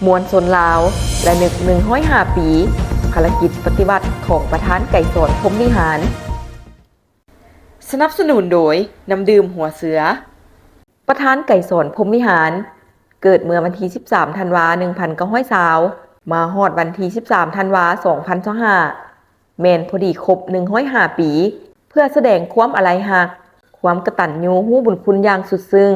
ມວນຊົນລາວ ລະນຶກໜຶ່ງຮ້ອຍຫ້າປີ ພາລະກິດປະຕິວັດຂອງປະທານໄກສອນ ພົມວິຫານ. ສະໜັບສະໜູນໂດຍ ນ້ຳດື່ມຫົວເສືອ. ປະທານໄກສອນ ພົມວິຫານ ເກີດເມື່ອວັນທີສິບສາມ ທັນວາ ໜຶ່ງພັນເກົ້າຮ້ອຍຊາວ ມາຮອດວັນທີສິບສາມ ທັນວາ ສອງພັນຊາວຫ້າ ແມ່ນພໍດີຄົບໜຶ່ງຮ້ອຍຫ້າປີ ເພື່ອສະແດງຄວາມອາໄລຮັກ, ຄວາມກະຕັນຍູຮູ້ບຸນຄຸນຢ່າງສຸດຊຶ້ງ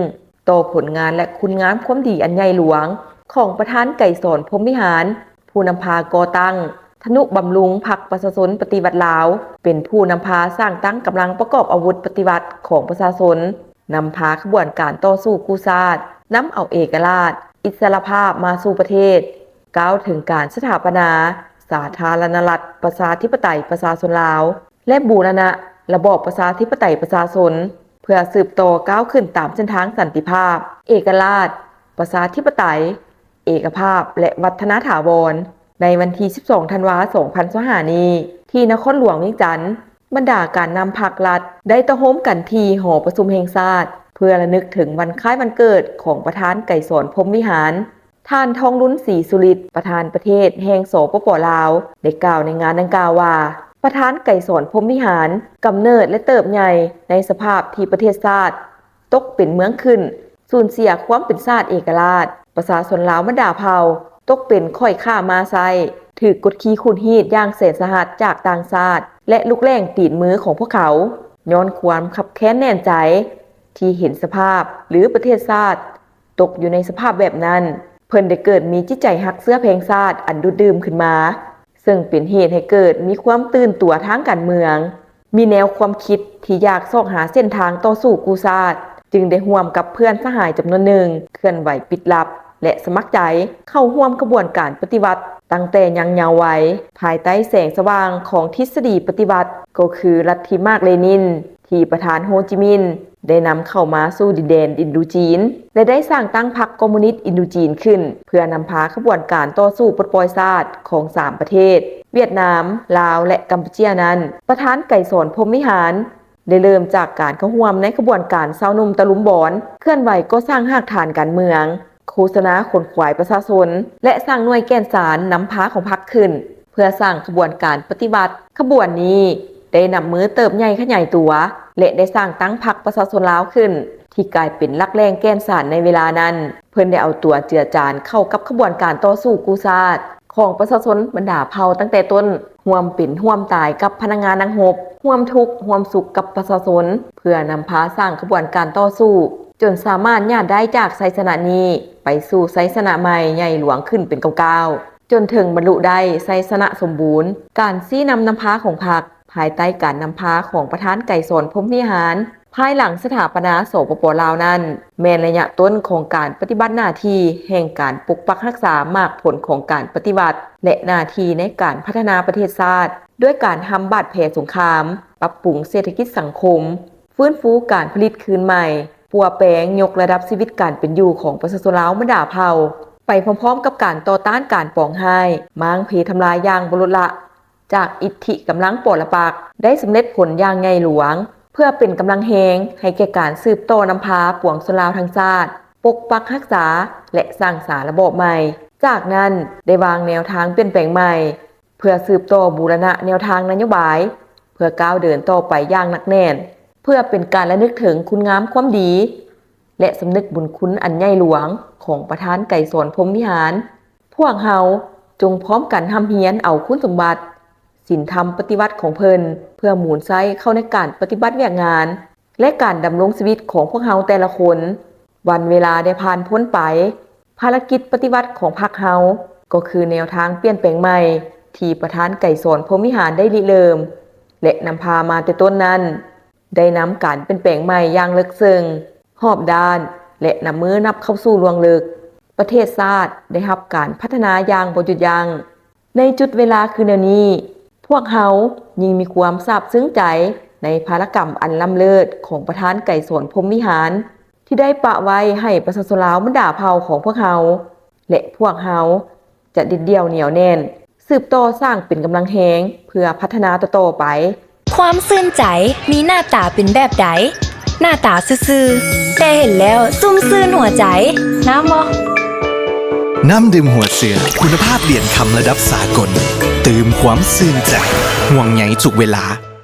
ຕໍ່ຜົນງານ ແລະ ຄຸນງາມຄວາມດີອັນໃຫຍ່ຫຼວງ ຂອງປະທານໄກສອນ ພົມວິຫານ ຜູ້ນຳພາກໍ່ຕັ້ງ ທະນຸບຳລຸງພັກປະຊາຊົນປະຕິວັດລາວ, ເປັນຜູ້ນຳພາສ້າງຕັ້ງກຳລັງປະກອບອາວຸດປະຕິວັດຂອງປະຊາຊົນ, ນຳພາຂະບວນການຕໍ່ສູ້ກູ້ຊາດ, ນຳເອົາເອກະລາດ, ອິດສະຫຼະພາບມາສູ່ປະເທດ, ກ່າວເຖິງການສະຖາປະນາສາທາລະນະລັດ ປະຊາທິປະໄຕ ປະຊາຊົນລາວ ແລະ ບູລະນະລະບອບປະຊາທິປະໄຕປະຊາຊົນ ເພື່ອສືບຕໍ່ກ້າວຂຶ້ນຕາມເສັ້ນທາງສັນຕິພາບ, ເອກະລາດ, ປະຊາທິປະໄຕ, ເອກະພາບ ແລະ ວັດທະນາຖາວອນ. ໃນວັນທີສິບສອງ ທັນວາ ສອງພັນຊາວຫ້ານີ້ ທີ່ນະຄອນຫຼວງວຽງຈັນ, ບັນດາການນຳພັກລັດໄດ້ຕະໂຮມກັນທີ່ຫໍປະຊຸມແຫ່ງຊາດ ເພື່ອລະນຶກເຖິງວັນຄ້າຍວັນເກີດຂອງປະທານໄກສອນ ພົມວິຫານ. ທ່ານ ທອງລຸນ ສີສຸລິດ ປະທານປະເທດແຫ່ງ ສປປ ລາວ ໄດ້ກ່າວໃນງານດັ່ງກ່າວວ່າ, ປະທານໄກສອນ ພົມວິຫານ ກຳເນີດ ແລະ ເຕີບໃຫຍ່ໃນສະພາບທີ່ປະເທດຊາດຕົກເປັນເມືອງຂຶ້ນ, ສູນເສຍຄວາມເປັນຊາດເອກະລາດ, ປະຊາຊົນລາວບັນດາເຜົ່າຕົກເປັນຂ້ອຍຂ້າມ້າໃຊ້, ຖືກກົດຂີ່ຂູດຮີດຢ່າງແສນສາຫັດຈາກຕ່າງຊາດ ແລະ ລູກແຫຼງຕີນມືຂອງພວກເຂົາ, ຍ້ອນຄວາມຄັບແຄ້ນແໜ້ນໃຈທີ່ເຫັນສະພາບ ຫຼື ປະເທດຊາດ ຕົກຢູ່ໃນສະພາບແບບນັ້ນ, ເພິ່ນໄດ້ເກີດມີຈິດໃຈຮັກເຊື້ອແພງຊາດອັນດູດດື່ມຂຶ້ນມາ, ເຊິ່ງເປັນເຫດໃຫ້ເກີດມີຄວາມຕື່ນຕົວທາງການເມືອງ, ມີແນວຄວາມຄິດທີ່ຢາກຊອກຫາເສັ້ນທາງຕໍ່ສູ້ກູ້ຊາດ, ຈຶ່ງໄດ້ຮ່ວມກັບເພື່ອນສະຫາຍຈຳນວນໜຶ່ງເຄື່ອນໄຫວປິດລັບ ແລະ ສະໝັກໃຈເຂົ້າຮ່ວມຂະບວນການປະຕິວັດຕັ້ງແຕ່ຍັງເຍົາໄວ, ພາຍໃຕ້ແສງສະຫວ່າງຂອງທິດສະດີປະຕິວັດ ກໍຄືລັດທິມາກເລນິນ ທີ່ປະທານໂຮຈິມິນ ໄດ້ນຳເຂົ້າມາສູ່ດິນແດນອິນດູຈີນ ແລະ ໄດ້ສ້າງຕັ້ງພັກຄອມມູນິດອິນດູຈີນຂຶ້ນ ເພື່ອນຳພາຂະບວນການຕໍ່ສູ້ປົດປ່ອຍຊາດຂອງສາມປະເທດ ຫວຽດນາມ, ລາວ ແລະ ກຳປູເຈຍນັ້ນ, ປະທານໄກສອນ ພົມວິຫານ ໄດ້ເລີ່ມຈາກການເຂົ້າຮ່ວມໃນຂະບວນການຊາວໜຸ່ມຕະລຸມບອນ, ເຄື່ອນໄຫວກໍ່ສ້າງຮາກຖານການເມືອງ, ໂຄສະນາຂົນຂວາຍປະຊາຊົນ ແລະ ສ້າງໜ່ວຍແກ່ນສານນຳພາຂອງພັກຂຶ້ນ ເພື່ອສ້າງຂະບວນການປະຕິວັດ. ຂະບວນນີ້ໄດ້ນັບມື້ເຕີບໃຫຍ່ຂະຫຍາຍຕົວ ແລະ ໄດ້ສ້າງຕັ້ງພັກປະຊາຊົນລາວຂຶ້ນ ທີ່ກາຍເປັນຫຼັກແຫຼ່ງແກ່ນສານໃນເວລານັ້ນ. ເພິ່ນໄດ້ເອົາຕົວເຈືອຈານເຂົ້າກັບຂະບວນການຕໍ່ສູ້ກູ້ຊາດຂອງປະຊາຊົນບັນດາເຜົ່າຕັ້ງແຕ່ຕົ້ນ, ຮ່ວມເປັນຮ່ວມຕາຍກັບພະນັກງານນັກຮົບ, ຮ່ວມທຸກຮ່ວມສຸກກັບປະຊາຊົນ ເພື່ອນຳພາສ້າງຂະບວນການຕໍ່ສູ້ ຈົນສາມາດຍາດໄດ້ຈາກໄຊຊະນະນີ້ໄປສູ່ໄຊຊະນະໃໝ່ໃຫຍ່ຫຼວງຂຶ້ນເປັນກ້າວໆ. ຈົນເຖິງບັນລຸໄດ້ໄຊຊະນະສົມບູນ. ການຊີ້ນຳນຳພາຂອງພັກ ພາຍໃຕ້ການນຳພາຂອງປະທານໄກສອນ ພົມວິຫານ ພາຍຫຼັງສະຖາປະນາ ສປປ ລາວນັ້ນ ແມ່ນໄລຍະຕົ້ນຂອງການປະຕິບັດໜ້າທີ່ແຫ່ງການປົກປັກຮັກສາໝາກຜົນຂອງການປະຕິວັດ ແລະ ໜ້າທີ່ໃນການພັດທະນາປະເທດຊາດ ດ້ວຍການຮ່ຳບາດແຜສົງຄາມ, ປັບປຸງເສດຖະກິດສັງຄົມ, ຟື້ນຟູການຜະລິດຄືນໃໝ່, ປົວແປງຍົກລະດັບຊີວິດການເປັນຢູ່ຂອງປະຊາຊົນລາວບັນດາເຜົ່າ, ໄປພ້ອມໆກັບການຕໍ່ຕ້ານການປອງຮ້າຍ, ມ້າງເພທຳລາຍຢ່າງບໍ່ລົດລະ ຈາກອິດທິກຳລັງປໍລະປັກ ໄດ້ສຳເລັດຜົນຢ່າງໃຫຍ່ຫຼວງ ເພື່ອເປັນກຳລັງແຮງໃຫ້ແກ່ການສືບຕໍ່ນຳພາປວງຊົນລາວທັງຊາດ ປົກປັກຮັກສາ ແລະ ສ້າງສາລະບອບໃໝ່. ຈາກນັ້ນໄດ້ວາງແນວທາງປ່ຽນແປງໃໝ່ ເພື່ອສືບຕໍ່ບູລະນະແນວທາງນະໂຍບາຍ ເພື່ອກ້າວເດີນຕໍ່ໄປຢ່າງໜັກແໜ້ນ ເພື່ອເປັນການລະນຶກເຖິງຄຸນງາມຄວາມດີ ແລະ ສຳນຶກບຸນຄຸນອັນໃຫຍ່ຫຼວງຂອງປະທານໄກສອນ ພົມວິຫານ. ພວກເຮົາຈົ່ງພ້ອມກັນຮ່ຳຮຽນເອົາຄຸນສົມບັດ, ສິນທຳປະຕິວັດຂອງເພິ່ນ ເພື່ອໝູນໃຊ້ເຂົ້າໃນການປະຕິບັດວຽກງານ ແລະ ການດຳລົງຊີວິດຂອງພວກເຮົາແຕ່ລະຄົນ. ວັນເວລາໄດ້ຜ່ານພົ້ນໄປ, ພາລະກິດປະຕິວັດຂອງພັກເຮົາ ກໍຄືແນວທາງປ່ຽນແປງໃໝ່ທີ່ປະທານໄກສອນ ພົມວິຫານ ໄດ້ລິເລີ່ມ ແລະ ນຳພາມາແຕ່ຕົ້ນນັ້ນ ໄດ້ນຳການປ່ຽນແປງໃໝ່ຢ່າງເລິກເຊິ່ງ, ຮອບດ້ານ ແລະ ນັບມື້ນັບເຂົ້າສູ່ລວງເລິກ. ປະເທດຊາດໄດ້ຮັບການພັດທະນາຢ່າງບໍ່ຢຸດຢັ້ງ. ໃນຈຸດເວລາຄືແນວນີ້, ພວກເຮົາຍິ່ງມີຄວາມຊາບຊຶ້ງໃຈໃນພາລະກຳອັນລ້ຳເລີດຂອງປະທານໄກສອນ ພົມວິຫານ ທີ່ໄດ້ປະໄວ້ໃຫ້ປະຊາຊົນລາວບັນດາເຜົ່າຂອງພວກເຮົາ ແລະ ພວກເຮົາຈະເດັດດ່ຽວໜຽວແໜ້ນ ສືບຕໍ່ສ້າງເປັນກຳລັງແຮງເພື່ອພັດທະນາຕໍ່ໆໄປ. ຄວາມຊື່ນໃຈມີໜ້າຕາເປັນແບບໃດ? ໜ້າຕາຊື່ໆ ແຕ່ເຫັນແລ້ວຊຸ່ມຊື່ນຫົວໃຈ. ງາມບໍ່? ນ້ຳດື່ມຫົວເສືອ ຄຸນນະພາບຫຼຽນຄຳລະດັບສາກົນ ຕື່ມຄວາມຊື່ນໃຈ ຫ່ວງໃຍທຸກເວລາ.